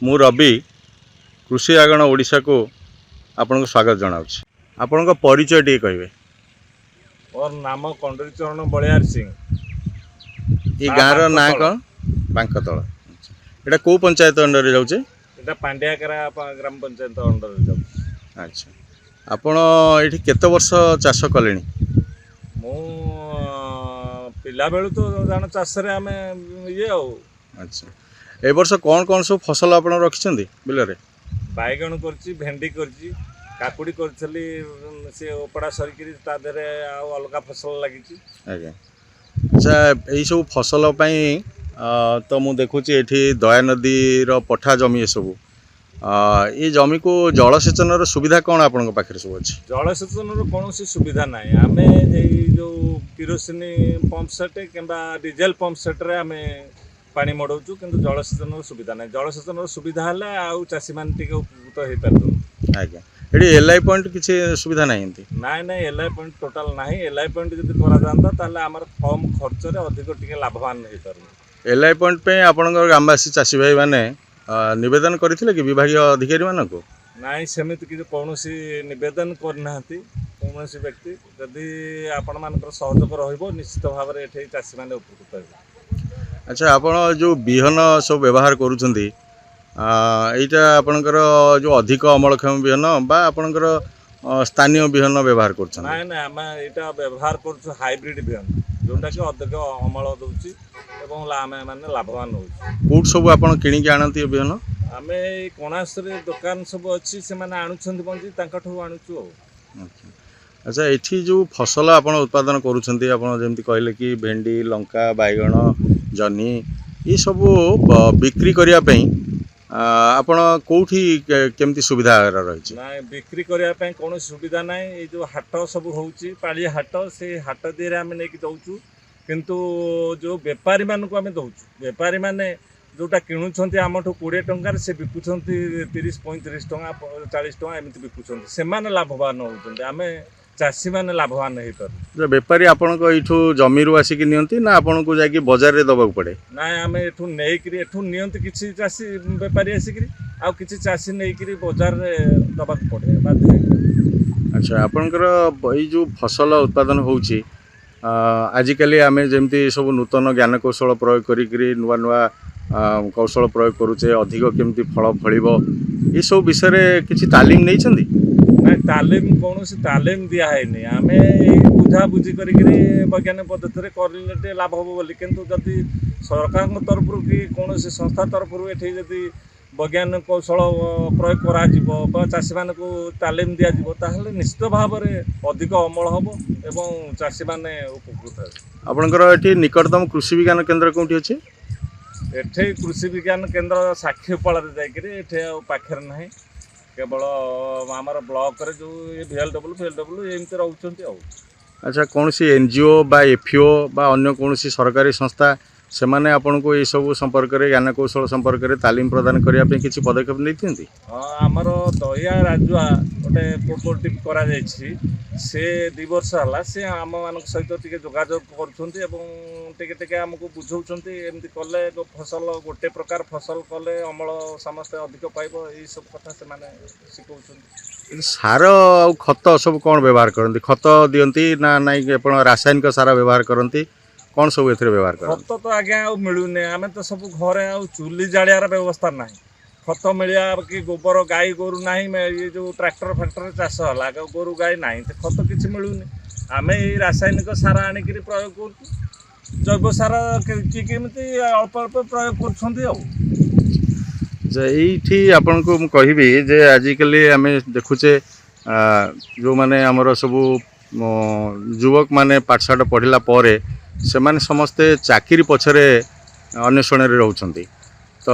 ମୁଁ ରବି, କୃଷି ଆଗଣ ଓଡ଼ିଶାକୁ ଆପଣଙ୍କୁ ସ୍ୱାଗତ ଜଣାଉଛି। ଆପଣଙ୍କ ପରିଚୟ ଟିକେ କହିବେ? ମୋର ନାମ କଣ୍ଡୁରୀ ଚରଣ ବଳିଆର ସିଂ। ଏଇ ଗାଁର ନାଁ ବାଙ୍କତଳ। କ'ଣ? ବାଙ୍କତଳ। ଆଚ୍ଛା। ଏଇଟା କେଉଁ ପଞ୍ଚାୟତ ଅଣ୍ଡରରେ ଯାଉଛି? ଏଇଟା ପାଣ୍ଡିଆକେରା ଗ୍ରାମ ପଞ୍ଚାୟତ ଅଣ୍ଡରରେ ଯାଉଛି। ଆଚ୍ଛା, ଆପଣ ଏଇଠି କେତେ ବର୍ଷ ଚାଷ କଲେଣି? ମୁଁ ପିଲାବେଳୁ ତ ଜାଣ ଚାଷରେ ଆମେ ଇଏ ଆଉ। ଆଚ୍ଛା, ଏ ବର୍ଷ କ'ଣ କ'ଣ ସବୁ ଫସଲ ଆପଣ ରଖିଛନ୍ତି ବିଲରେ? ବାଇଗଣ କରିଛି, ଭେଣ୍ଡି କରିଛି, କାକୁଡ଼ି କରିଥିଲି, ସେ ଓପଡ଼ା ସରିକିରି ତା ଦେହରେ ଆଉ ଅଲଗା ଫସଲ ଲାଗିଛି। ଆଜ୍ଞା, ଆଚ୍ଛା, ଏଇସବୁ ଫସଲ ପାଇଁ ତ ମୁଁ ଦେଖୁଛି ଏଠି ଦୟାନଦୀର ପଠା ଜମି ଏସବୁ। ଏଇ ଜମିକୁ ଜଳସେଚନର ସୁବିଧା କ'ଣ ଆପଣଙ୍କ ପାଖରେ ସବୁ ଅଛି? ଜଳସେଚନର କୌଣସି ସୁବିଧା ନାହିଁ। ଆମେ ଏଇ ଯେଉଁ କିରୋସିନି ପମ୍ପ ସେଟ୍ କିମ୍ବା ଡିଜେଲ ପମ୍ପ ସେଟ୍ରେ ଆମେ ପାଣି ମଡ଼ଉଛୁ, କିନ୍ତୁ ଜଳସେଚନର ସୁବିଧା ନାହିଁ। ଜଳସେଚନର ସୁବିଧା ହେଲେ ଆଉ ଚାଷୀମାନେ ଟିକେ ଉପକୃତ ହେଇପାରୁଛନ୍ତି। ଆଜ୍ଞା, ଏଠି ଏଲ୍ I point କିଛି ସୁବିଧା ନାହିଁ ଏମିତି? ନାଇଁ ନାଇଁ, ଏଲ୍ I point total ନାହିଁ। ଏଲ୍ I point ଯଦି କରାଯାଆନ୍ତା, ତାହେଲେ ଆମର କମ୍ ଖର୍ଚ୍ଚରେ ଅଧିକ ଟିକେ ଲାଭବାନ ହେଇପାରନ୍ତୁ। ଏଲ୍ I point ପାଇଁ ଆପଣଙ୍କର ଗ୍ରାମବାସୀ ଚାଷୀ ଭାଇମାନେ ନିବେଦନ କରିଥିଲେ କି ବିଭାଗୀୟ ଅଧିକାରୀମାନଙ୍କୁ? ନାଇଁ, ସେମିତି କିଛି କୌଣସି ନିବେଦନ କରିନାହାନ୍ତି କୌଣସି ବ୍ୟକ୍ତି। ଯଦି ଆପଣମାନଙ୍କର ସହଯୋଗ ରହିବ, ନିଶ୍ଚିତ ଭାବରେ ଏଠି ଚାଷୀମାନେ ଉପକୃତ ହେବେ। ଆଚ୍ଛା, ଆପଣ ଯେଉଁ ବିହନ ସବୁ ବ୍ୟବହାର କରୁଛନ୍ତି, ଏଇଟା ଆପଣଙ୍କର ଯେଉଁ ଅଧିକ ଅମଳକ୍ଷମ ବିହନ ବା ଆପଣଙ୍କର ସ୍ଥାନୀୟ ବିହନ ବ୍ୟବହାର କରୁଛନ୍ତି? ନାଇଁ ନାଇଁ, ଆମେ ଏଇଟା ବ୍ୟବହାର କରୁଛୁ ହାଇବ୍ରିଡ୍ ବିହନ, ଯେଉଁଟାକି ଅଧିକ ଅମଳ ଦେଉଛି ଏବଂ ଆମେ ମାନେ ଲାଭବାନ ହେଉଛୁ। କେଉଁଠୁ ସବୁ ଆପଣ କିଣିକି ଆଣନ୍ତି ଏ ବିହନ? ଆମେ ଏଇ କଣାସରେ ଦୋକାନ ସବୁ ଅଛି, ସେମାନେ ଆଣୁଛନ୍ତି ମଞ୍ଜି, ତାଙ୍କଠୁ ଆଣୁଛୁ ଆଉ। ଆଚ୍ଛା, ଏଠି ଯେଉଁ ଫସଲ ଆପଣ ଉତ୍ପାଦନ କରୁଛନ୍ତି, ଆପଣ ଯେମିତି କହିଲେ କି ଭେଣ୍ଡି, ଲଙ୍କା, ବାଇଗଣ, ଜହ୍ନି, ଏସବୁ ବିକ୍ରି କରିବା ପାଇଁ ଆପଣ କେଉଁଠି କେମିତି ସୁବିଧା ରହିଛି? ନାଇଁ, ବିକ୍ରି କରିବା ପାଇଁ କୌଣସି ସୁବିଧା ନାହିଁ। ଏଇ ଯେଉଁ ହାଟ ସବୁ ହେଉଛି, ପାଳିଆ ହାଟ, ସେଇ ହାଟ ଦିହରେ ଆମେ ନେଇକି ଦେଉଛୁ। କିନ୍ତୁ ଯେଉଁ ବେପାରୀମାନଙ୍କୁ ଆମେ ଦେଉଛୁ, ବେପାରୀମାନେ ଯେଉଁଟା କିଣୁଛନ୍ତି ଆମଠୁ 20 ଟଙ୍କାରେ, ସେ ବିକୁଛନ୍ତି 30, 35 ଟଙ୍କା, 40 ଟଙ୍କା ଏମିତି ବିକୁଛନ୍ତି। ସେମାନେ ଲାଭବାନ ହେଉଛନ୍ତି, ଆମେ ଚାଷୀମାନେ ଲାଭବାନ ହେଇପାରୁ ଯେ ବେପାରୀ ଆପଣଙ୍କ ଏଇଠୁ ଜମିରୁ ଆସିକି ନିଅନ୍ତି ନା ଆପଣଙ୍କୁ ଯାଇକି ବଜାରରେ ଦେବାକୁ ପଡ଼େ? ନାଇଁ, ଆମେ ଏଠୁ ନେଇକିରି, ଏଠୁ ନିଅନ୍ତି କିଛି ଚାଷୀ ବେପାରୀ ଆସିକିରି, ଆଉ କିଛି ଚାଷୀ ନେଇକିରି ବଜାରରେ ଦେବାକୁ ପଡ଼େ ବାଧ୍ୟ ହେଇକି। ଆଚ୍ଛା, ଆପଣଙ୍କର ଏଇ ଯେଉଁ ଫସଲ ଉତ୍ପାଦନ ହେଉଛି, ଆଜିକାଲି ଆମେ ଯେମିତି ସବୁ ନୂତନ ଜ୍ଞାନକୌଶଳ ପ୍ରୟୋଗ କରିକିରି ନୂଆ ନୂଆ କୌଶଳ ପ୍ରୟୋଗ କରୁଛେ, ଅଧିକ କେମିତି ଫଳ ଫଳିବ, ଏସବୁ ବିଷୟରେ କିଛି ତାଲିମ ନେଇଛନ୍ତି? ନାଇଁ, ତାଲିମ କୌଣସି ତାଲିମ ଦିଆ ହେଇନି। ଆମେ ଏଇ ବୁଝାବୁଝି କରିକିରି ବୈଜ୍ଞାନିକ ପଦ୍ଧତିରେ କରିଲେ ଟିକେ ଲାଭ ହେବ ବୋଲି। କିନ୍ତୁ ଯଦି ସରକାରଙ୍କ ତରଫରୁ କି କୌଣସି ସଂସ୍ଥା ତରଫରୁ ଏଠି ଯଦି ବୈଜ୍ଞାନିକ କୌଶଳ ପ୍ରୟୋଗ କରାଯିବ ବା ଚାଷୀମାନଙ୍କୁ ତାଲିମ ଦିଆଯିବ, ତାହେଲେ ନିଶ୍ଚିତ ଭାବରେ ଅଧିକ ଅମଳ ହେବ ଏବଂ ଚାଷୀମାନେ ଉପକୃତ ହେବେ। ଆପଣଙ୍କର ଏଠି ନିକଟତମ କୃଷି ବିଜ୍ଞାନ କେନ୍ଦ୍ର କେଉଁଠି ଅଛି? ଏଠି କୃଷି ବିଜ୍ଞାନ କେନ୍ଦ୍ର ସାକ୍ଷୀଗୋପାଳରେ ଯାଇକିରି, ଏଠି ଆଉ ପାଖରେ ନାହିଁ। କେବଳ ଆମର ବ୍ଲକରେ ଯେଉଁ ଭିଏଲ୍ ଡବ୍ଲ୍ୟୁ ଫିଏଲ୍ ଡବ୍ଲ୍ୟୁ ଏମିତି ରହୁଛନ୍ତି ଆଉ। ଆଚ୍ଛା, କୌଣସି ଏନ୍ ଜି ଓ ବା ଏଫ୍ ଓ ବା ଅନ୍ୟ କୌଣସି ସରକାରୀ ସଂସ୍ଥା, ସେମାନେ ଆପଣଙ୍କୁ ଏଇସବୁ ସମ୍ପର୍କରେ, ଜ୍ଞାନକୌଶଳ ସମ୍ପର୍କରେ ତାଲିମ ପ୍ରଦାନ କରିବା ପାଇଁ କିଛି ପଦକ୍ଷେପ ନେଇଛନ୍ତି? ହଁ, ଆମର ଦୟା ରାଜୁଆ ଗୋଟେ କୋଅପରେଟିଭ୍ କରାଯାଇଛି। ସେ 2 ବର୍ଷ ହେଲା ସେ ଆମମାନଙ୍କ ସହିତ ଟିକେ ଯୋଗାଯୋଗ କରୁଛନ୍ତି ଏବଂ ଟିକେ ଟିକେ ଆମକୁ ବୁଝାଉଛନ୍ତି, ଏମିତି କଲେ ଫସଲ, ଗୋଟେ ପ୍ରକାର ଫସଲ କଲେ ଅମଳ ସମସ୍ତେ ଅଧିକ ପାଇବ, ଏଇସବୁ କଥା ସେମାନେ ଶିଖଉଛନ୍ତି। ସାର ଆଉ ଖତ ସବୁ କ'ଣ ବ୍ୟବହାର କରନ୍ତି? ଖତ ଦିଅନ୍ତି ନା ନାଇଁ ଆପଣ ରାସାୟନିକ ସାର ବ୍ୟବହାର କରନ୍ତି? କ'ଣ ସବୁ ଏଥିରେ ବ୍ୟବହାର କରନ୍ତି? ଖତ ତ ଆଜ୍ଞା ଆଉ ମିଳୁନି। ଆମେ ତ ସବୁ ଘରେ ଆଉ ଚୁଲି ଜାଳିବାର ବ୍ୟବସ୍ଥା ନାହିଁ, ଖତ ମିଳିବା କି ଗୋବର ଗାଈ ଗୋରୁ ନାହିଁ। ଇଏ ଯେଉଁ ଟ୍ରାକ୍ଟର ଫାକ୍ଟର ଚାଷ ହେଲା, ଆଉ ଗୋରୁ ଗାଈ ନାହିଁ, ତ ଖତ କିଛି ମିଳୁନି। ଆମେ ଏଇ ରାସାୟନିକ ସାର ଆଣିକିରି ପ୍ରୟୋଗ କରୁଛୁ। ଜୈବ ସାର କିଏ କେମିତି ଅଳ୍ପ ଅଳ୍ପ ପ୍ରୟୋଗ କରୁଛନ୍ତି ଆଉ। ଯେ ଏଇଠି ଆପଣଙ୍କୁ ମୁଁ କହିବି ଯେ ଆଜିକାଲି ଆମେ ଦେଖୁଛେ, ଯେଉଁମାନେ ଆମର ସବୁ ଯୁବକମାନେ ପାଠଶାଠ ପଢ଼ିଲା ପରେ ସେମାନେ ସମସ୍ତେ ଚାକିରି ପଛରେ ଅନ୍ୱେଷଣରେ ରହୁଛନ୍ତି। ତ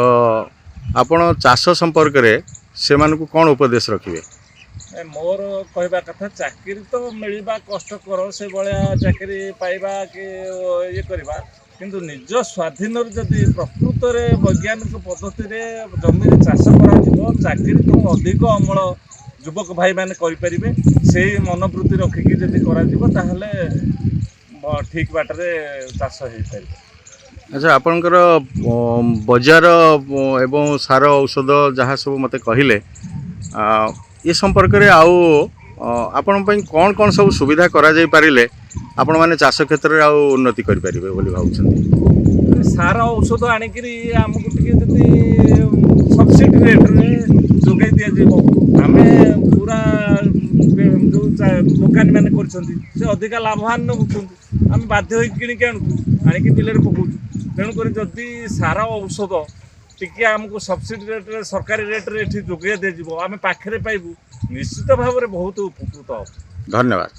ଆପଣ ଚାଷ ସମ୍ପର୍କରେ ସେମାନଙ୍କୁ କ'ଣ ଉପଦେଶ ରଖିବେ? ମୋର କହିବା କଥା, ଚାକିରି ତ ମିଳିବା କଷ୍ଟକର, ସେଭଳିଆ ଚାକିରି ପାଇବା କି ଇଏ କରିବା। କିନ୍ତୁ ନିଜ ସ୍ୱାଧୀନରେ ଯଦି ପ୍ରକୃତରେ ବୈଜ୍ଞାନିକ ପଦ୍ଧତିରେ ଜମିରେ ଚାଷ କରାଯିବ, ଚାକିରିଠୁ ଅଧିକ ଅମଳ ଯୁବକ ଭାଇମାନେ କରିପାରିବେ। ସେଇ ମନୋବୃତ୍ତି ରଖିକି ଯଦି କରାଯିବ, ତାହେଲେ ଠିକ୍ ବାଟରେ ଚାଷ ହେଇପାରିବ। ଆଚ୍ଛା, ଆପଣଙ୍କର ବଜାର ଏବଂ ସାର ଔଷଧ ଯାହା ସବୁ ମୋତେ କହିଲେ, ଏ ସମ୍ପର୍କରେ ଆଉ ଆପଣଙ୍କ ପାଇଁ କ'ଣ କ'ଣ ସବୁ ସୁବିଧା କରାଯାଇ ପାରିଲେ ଆପଣମାନେ ଚାଷ କ୍ଷେତ୍ରରେ ଆଉ ଉନ୍ନତି କରିପାରିବେ ବୋଲି ଭାବୁଛନ୍ତି? ସାର ଔଷଧ ଆଣିକିରି ଆମକୁ ଟିକେ ଯଦି ସବସିଡ଼ି ରେଟ୍ରେ ଯୋଗାଇ ଦିଆଯିବ, ଆମେ ପୁରା ଯେଉଁ ଦୋକାନୀ ମାନେ କରିଛନ୍ତି ସେ ଅଧିକା ଲାଭବାନ ହେଉଛନ୍ତି। ଆମେ ବାଧ୍ୟ ହୋଇକି କିଣିକି ଆଣୁଛୁ, ଆଣିକି ବିଲରେ ପକାଉଛୁ। ତେଣୁକରି ଯଦି ସାର ଔଷଧ ଟିକେ ଆମକୁ ସବସିଡ଼ି ରେଟ୍ରେ, ସରକାରୀ ରେଟ୍ରେ ଏଠି ଯୋଗାଇ ଦିଆଯିବ, ଆମେ ପାଖରେ ପାଇବୁ, ନିଶ୍ଚିତ ଭାବରେ ବହୁତ ଉପକୃତ ହେବ। ଧନ୍ୟବାଦ।